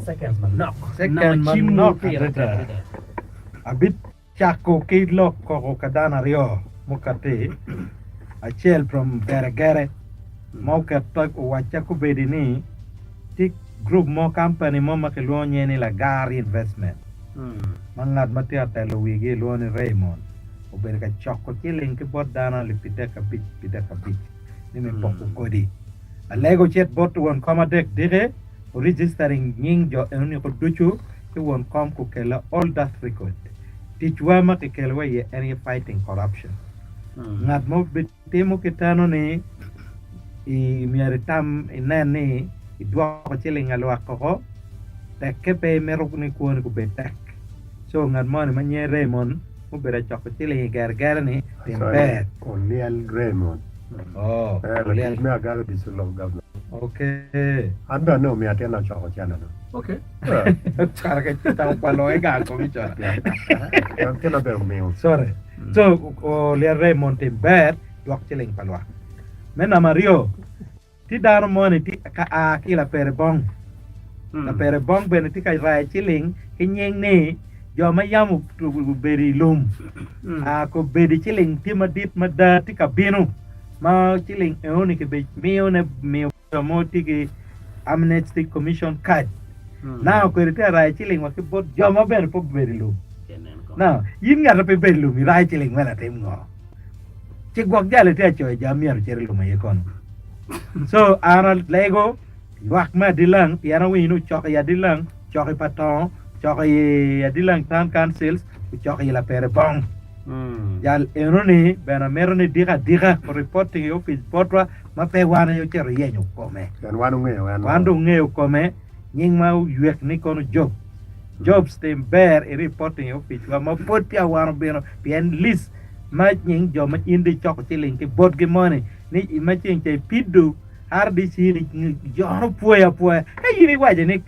Seconds manok. Second manok adada. Abicako ki lok koko ka dano aryo mukati, acel from Geregere ma oketa owacca kobedi ni tye group mo company mo ma kilwongo nyinge ni Lagar Investment ma ngat ma tye ka telo wigi kilwongo ni Raymond obedo ka coko ciling ki bot dano alip 35 35 ni me poko kodi. Alego cit bot won kom adek diki o registering nying jo enoni ko ducu ci won kom ku kella all that record. Tic wa ma ki kelo wa iye en aye fighting corruption. Ngat mo bi timo ki teno ni i myero itam inen ni idwoko ciling alwak oko tekke pe imito ni kwoni kubed tek. So ngat moni ma nyinge Raymond mubedo acoko ciling i gergere ni tim ber. Olyel Raymond. Oh, Eh, olyel. latic me Agalo District Local Government. Okay. An bene anongo miya tyen acoko cene no. Okay. Cwara ka citamo kwa loyo gang commissioner. An tyen abedo miyo. Sorry. So, olyel Raymond tim ber dwok ciling pa lwak. Me namba aryo, Tye dano moni tye ka a ki i lapere bong. Lapere bong bene tye ka rayo ciling ki nying ni jo ma yam obedo i lum. Kobedo ciling tye madit mada tye ka bino ma ciling enoni kibimiyone miyo jo mo tye ki Amnesty Commission card. Now kwede tye ka rayo ciling wa ki bot jo ma bene pe obedo i lum. Now in ngat ma pe ibedo i lum irayo ciling me latim ngo? Ci gwok jali tye acoyo jo myero ocit i lum aye kono. So an alego lwak me Adilang pien awinyo ni ocoko i Adilang, ocoko i Patongo, ocoko i Adilang Town Councils, ocoko i Lapere Bong. Jal enoni bene amito ni diko adika reporting i opic botwa ma pe wan aye ocito yenyo kome. Pien wan ongeyo en. Wan dong ongeyo kome. Nying ma oywek ni kono Job. Jobs tim ber i reporting i opic wa ma pwod peya wan obino pien list ma nying jo ma in dong icoko ciling ki botgi moni ni ma ceng ca ipido RDC ni jono pwoyi apwoya ka in iwaco ni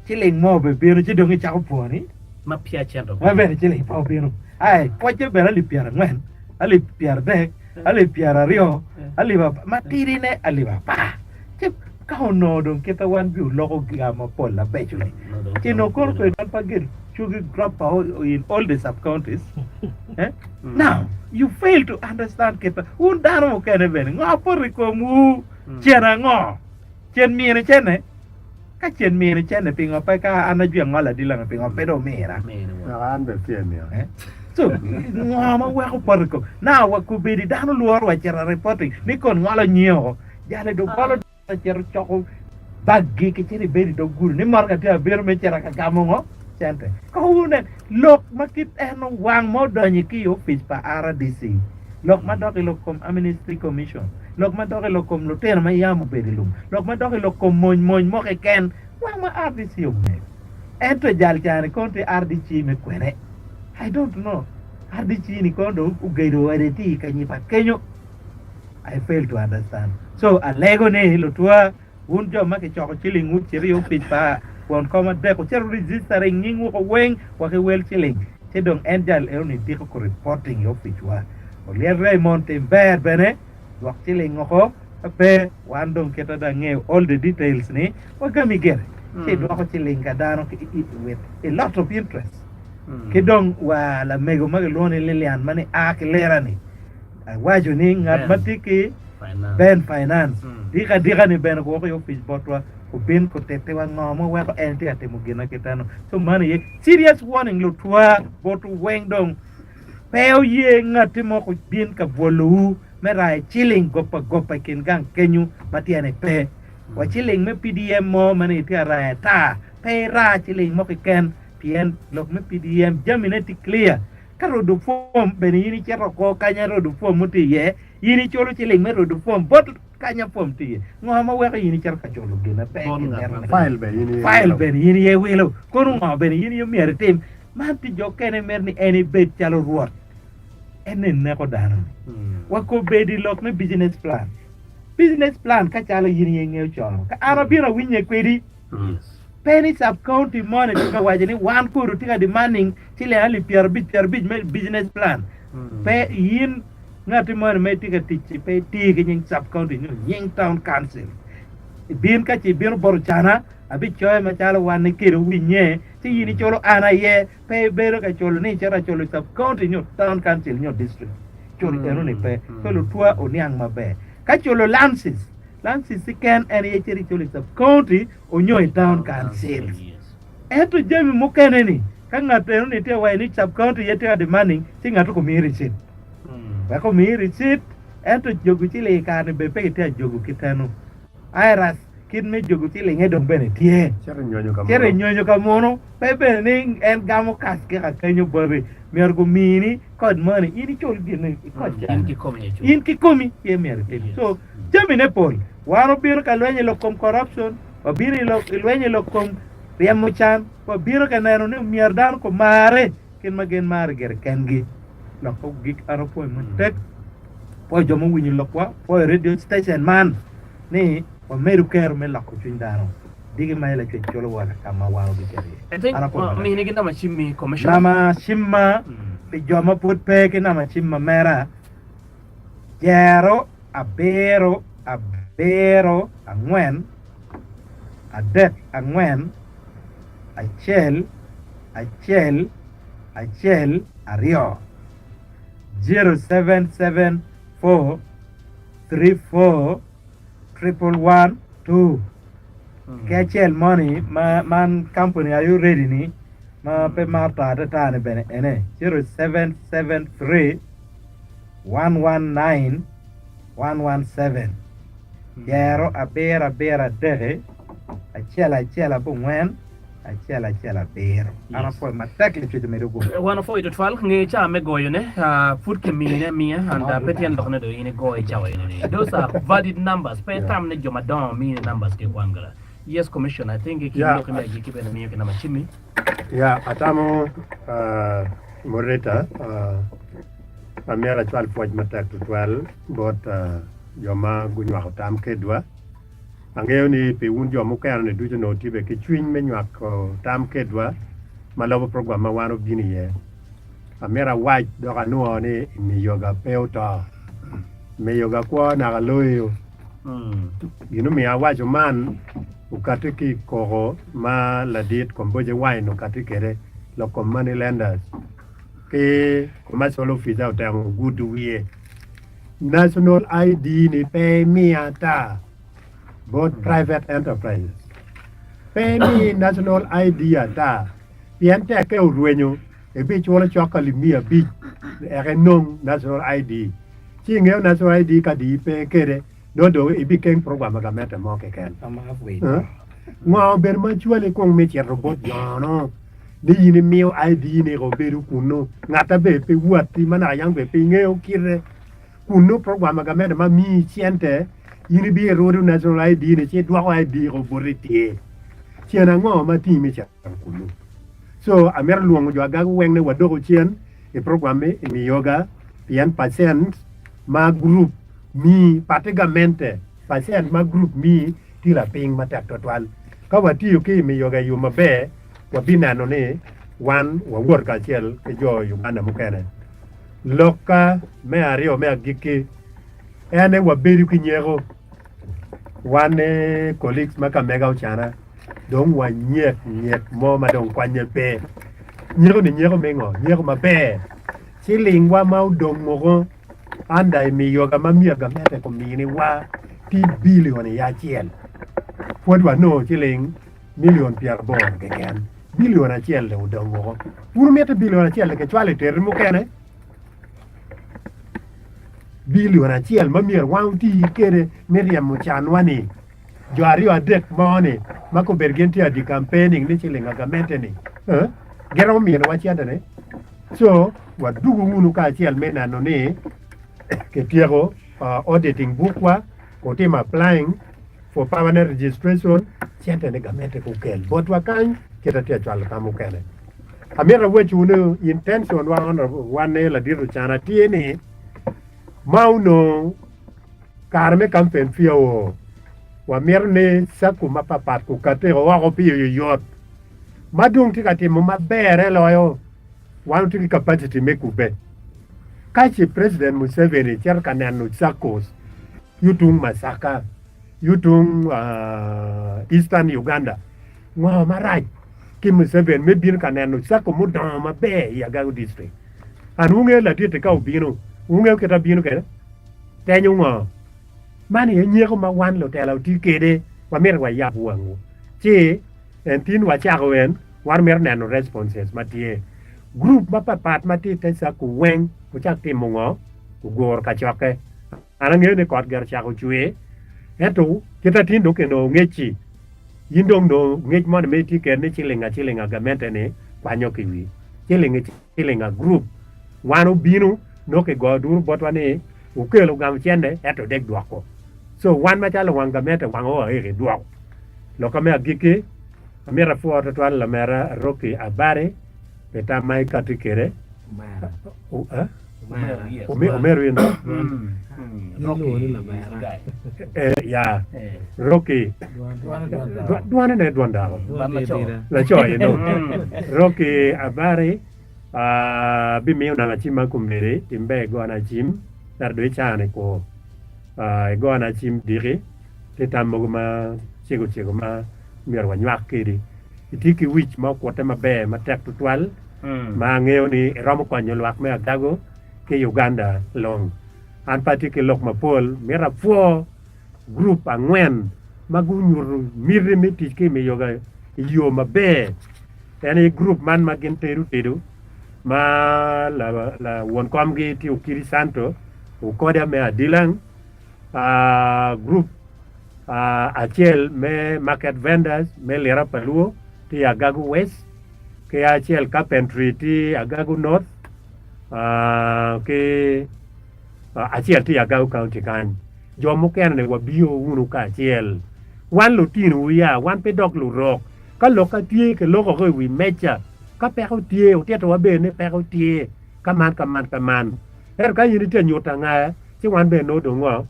ciling mo obibino ci dong icako pwoni Ma peya cente ma obino. bene ciling pe obino ai pwocce bene alip 40 alip 30 alip 20 alip matidine alip apar Ci ka onongo dong kite wan bi oloko ga mapol abeco ni, ci nongo kono kwede wan pa gin cogi drop in all the sub counties. Eh? Now, you fail to understand kite wun dano mukene bene ngo poto i komwu cen ango? Cen mine cene? Ka cen mine cene pingo pe ka an ajwi angolo adilanga pingo pe dong omira? Wek an bene tye miyo. Eh? So, ngo ma weko poto i kom? Now, wa kobedi dano lworo wa cito reporting ni kon ngolo nyinge oko. Jali dong golo cito coko baggi ki cito ibedo i dog gudo ni motoka tye abino me cito ka gamo ngo cente. Ka wunen lok ma kit eno wang ma odonyo ki i opic pa RDC, lok ma dok i lok kom Amnesty Commission, lok ma dok i lok kom lutino ma yam obedo i lum, lok ma dok i lok kom mony mony mo keken, wang ma RDC ongeyo. Ento jal cani kono tye RDC me kwene? I don't know. RDC ni kono dong ogedo ode tye i kanyipa kenyo. I fail to understand. So alego ni lutwa wun jo ma kicoko ciling wu cit i opic pa won kom adek wucit registering nying wuko weng wa ki wel ciling ci dong en jal eno ni tiko ku reporting i opic wa. Olyel Raymond tim ber bene dwok ciling oko ka pe wan dong kite dong angeyo all the details ni wagami gire ci idwoko ciling ka dano with a lot of interest ki dong wa lamego ma kilwongo ni Lilian ma ni a ki lira ni Awaco ni ngat ma tye ki Ben Finance dika adika ni bene gwoko i opic botwa obin kutitiwa ngo ma weko en tye ka timo gin ma kit eno. So mano aye serious warning lutwa botwu weng dong pe oye ngati mo obin ka bwolowu me rayo ciling gopa gopa i kin gang kenyu ma tyene pe. Wa ciling me PDM mo ma ni itye ka rayo ata pe ira ciling mo keken pien lok me PDM jamine tye clear. Ka rodo fom bene in icito oko kanya rodo fom mo tye iye, in iculo ciling me rodo fom bot kanya fom tye iye. Ngo ma weko in icito ka culo gin ma pe kimito ni File bene in iye File wilo. bene in iye wilo. Kono ngo bene in iye myero itim? Man pi jo okene mito ni en ibed calo Rwot. En aye neko dano-ni. Wa kobedi lok me business plan. Business plan ka calo in iye ingeyo cono. Ka an abino awinye kwedi, Pe ni sub county moni tye ka waco ni wan kodi tye ka demanding ciling alip 50 50 me business plan. Pe in ngati moni ma itye ka tic-ci pe iti ki nying sub county nyo nying town council. Ibin ka ce ibino bot Ocana, abicoye macalo wan-ni kede owinye, ci in iculo an aye, pe ibedo ka culo ni icito aculo i sub-county nyo town council nyo district. Cul enoni pe. So lutwa oniang maber. Ka culo lances, lances keken en aye icito iculo i sub-county onyo i town council. Ento jami mukene-ni, ka ngat enoni tye ka waco ni sub-county aye tye ka demanding, ci ngat omiyi receipt. Wek omiyi receipt, ento jogo ciling i kare-ni bene pe gitye ka jogo kiteno. IRS, kit me jogo cilinge dong bene tye. Cito i nyonyo ka Cito i muno. nyonyo ka muno, pe bene ni en gamo cash ki ka kenyo boti. Myero gumini code moni, in icul gin i code In cani. kikomi aye icul. In kikomi aye myero itim. Yes. So, jamine pol. Wan obino ka lweny i lok kom corruption, wabino i lok, i lweny i lok kom ryemo can, wabino ka neno ni myero dano gumare kit ma gin mare gire kengi. Lok ogik an apwoyo matek, apwoyo jo ma owinyo lokwa, apwoyo radio station man ni wamedo kero me loko cwiny dano. Diki ma Lacwec culo wa ka ma wan wabicito iye. I think An apwoyo matek. minigi namba cimmi commissioner. Namba cimma pi jo ma pud pe ki namba cimma mera jero abiro abiro angwen 34 1 1 1 2 0 7 7 4 3 4 1 1 2 Ki acel moni ma man kampuni aye ready ni ma pe maro to atata ni bene ene 0 7 7 3 1 1 9 1 1 7 Jero abiro abiro adeki acel acel abongwen acel acel abiro. An Yes. apwoyo matek Lacwec omedo gum. Wan opwoyo tutwal nge ca me goyone ah, pud kimine amiya and ah, pe tyen lokone dong in igoyo i cawa eni ni. Those are valid numbers pe itam ni jo madongo mini numbers ki kwangala. Yes commissioner I think i kin Yeah. loki me agikki bene miyo ki namba cimmi. Ya, atamo uh, moderator, uh, amyero acwal pwoc matek tutwal bot uh, jo ma gunywako tam kedwa. Angeyo ni pi wun jo mukene-ni ducu onongo wutye bene ki cwiny me nywako tam kedwa ma lobo program ma wan obino iye. Amito awac dok anwo ni miyoga pe oto. Miyoga kwo naka loyo. Gin omiyo awaco man okatti ki i koko ma ladit Komboje Wine okatti kwede lok kom money lenders ki commercial officer otemo gudo wiye. National ID ni pe imiya ata bot private enterprises. Pe imi National ID ata pien tekke orwenyo ibiculo cok alip miya abic eka inong National ID. Ci ingeyo National ID ka di ipe kede nongo dong ibikeng program pa gamente mo keken. Ngo obedo ma cwali kong me cito bot jo-nu ni in imiyo ID ni obedo kunnu ngata bene pe watti ma naka yang bene pe ingeyo kite kunnu program pa gamente ma miyi cente in ibiyo irudo national ID ni ci idwoko ID ko boti tye cen ango ma tingi me cito kunnu so amito lwongo jo agago weng ni wadoku cen i program me miyoga pien percent ma group mi pati gamente percent ma group mi tye lapiny matek twatwal. Ka watiyo ki miyoga i yo maber, wabineno ni wan wawoto kacel ki jo Uganda mukene. Lokka me aryo me agikki en ni wabedo ki nyeko. Wan ni colleagues ma ka mega ocana dong wanyek nyek mo ma dong kwanye pe. Nyeko ni nyeko me ngo? Nyeko maber. Cilingwa ma odong woko Anda i miyoga ma myero gamente ominiwa tye bilion i acel, pwod wanongo ciling milion pyeraboro keken. Bilion acel dong odong woko. Wun wumito bilion acel-li kicwalo i terri mukene? Bilion acel ma myero wan oti kwede me ryemo canwa-ni, jo aryo adek mo-ni ma kombeddi gin tye ka campaigning ni ciling gamente-ni, giromo miniwa cente-ni? Co wadugu wunu kacel me neno ni kityeko auditing bukwa, otimo applying for permanent registration, cente ni gamente gukel botwa kany kit atye ka cwalo ka mukene. Amito awacciwu ni intention wa honorable wan ni ladit Ocana tye ni ma onongo kare me campaign peya oo wamito ni sacco mapapat gukati woko pi oyoyot ma dong tye ka timo maberre loyo, wan watye ki kapaciti me kubbe. Ka ce President Museveni cito ka neno Saccos yo tung Masaka. Yutung Eastern Uganda. Ngo marac ki Museveni me bino ka neno cako mudongo maber i Agago District? An wungeyo ladit-ti ka obino, wungeyo kit abino kwede? Tenyo ngo? Man aye nyeko ma wan lutela watye kwede, wamito wayab wangwu. Ci en tin wacako en, wan wamito neno responses ma tye. Group mapapat ma tye i te cako weng wucak timo ngo? Wuguro kacokke. An angeyo ni kot gire ocako cwer, ento kit atin dong kinongo ngec-ci, in dong nongo ngec moni ma itye kwede ni ciling acilinga gamente-ni kwanyo ki wi ciling cilinga group wan obino nongo kigoyo duru botwa ni wukelo gamo cente ento dek dwoko so wan macalo wang gamente wang oo aeki dwoko loka me agikki amito apwo twatwal lamera Rocky Abari pi tam ma ikati kwede. Omeru in ya Rocky dwane ne dwan dako laco aye nongo Rocky Abari abimiyo nanga cim ma komedi tim ber igona cim ento dong icane kwo igona cim diki tye tam mogo ma cego cego ma myero wanywak kedi itye ki wic ma okute maber matek tutwal ma angeyo ni iromo konyo lwak me Agago ki Uganda long. An pe atye ki lok mapol, mito apwo gurup angwen ma gunyuto miti me tic ki miyoga i yo maber. En aye gurup man ma gin tedo tedo ma lawon komgi tye Okidi Santo, Okoda me Adilang, gurup acel me market vendors me Lira pa Luo tye i Agago West, ki acel carpentry tye i Agago North ki acel tye i Agago County kany. Jo mukene-ni wabio wunu kacel. Wan lutinowu ya, wan pe dok lurok. Ka lokka tye, kiloko i wi meja. Ka peko tye, wutitowa bene ni peko tye ka man, ka man, ka man. Ento ka in itye ka nyuto anga, ci wan bene nongo dong ngo?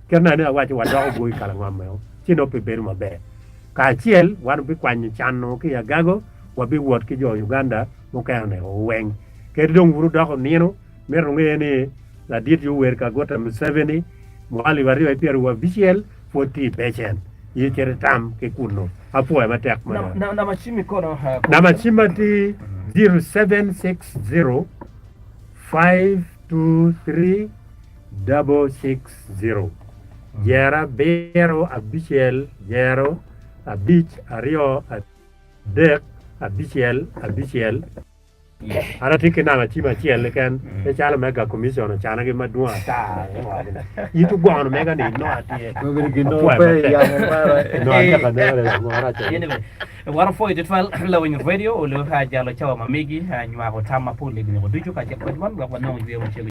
Kit ma nene awaco, wadoko gwogi i kalangom-meo, ci nongo pe bedo maber. Kacel, wan wabikwanyo can-nu ki i Agago, wabiwot ki jo Uganda mukene-ni weng. Kadi dong wun wudoko nino, mito wunge ni ladit Yoweri Kaguta Museveni, mwaka alip aryo ki pyerabicel pwod tye i becen. In cit itam ki kunnu. Apwoyo matek mada. Namba cimmi kono? Namba cimma tye 0760 523 660. Jero abiro abicel jero abic aryo adek abicel abicel. An atye ki namba cim acel keken pe calo mega commission ocanagi madwong ata in ogono mega ni inongo atye Wan opwoyo tutwal lawiny radio olu jalo cawa ma megi nywako tam mapol i nino ducu kacel kwedwa wek wanong yweyo macego.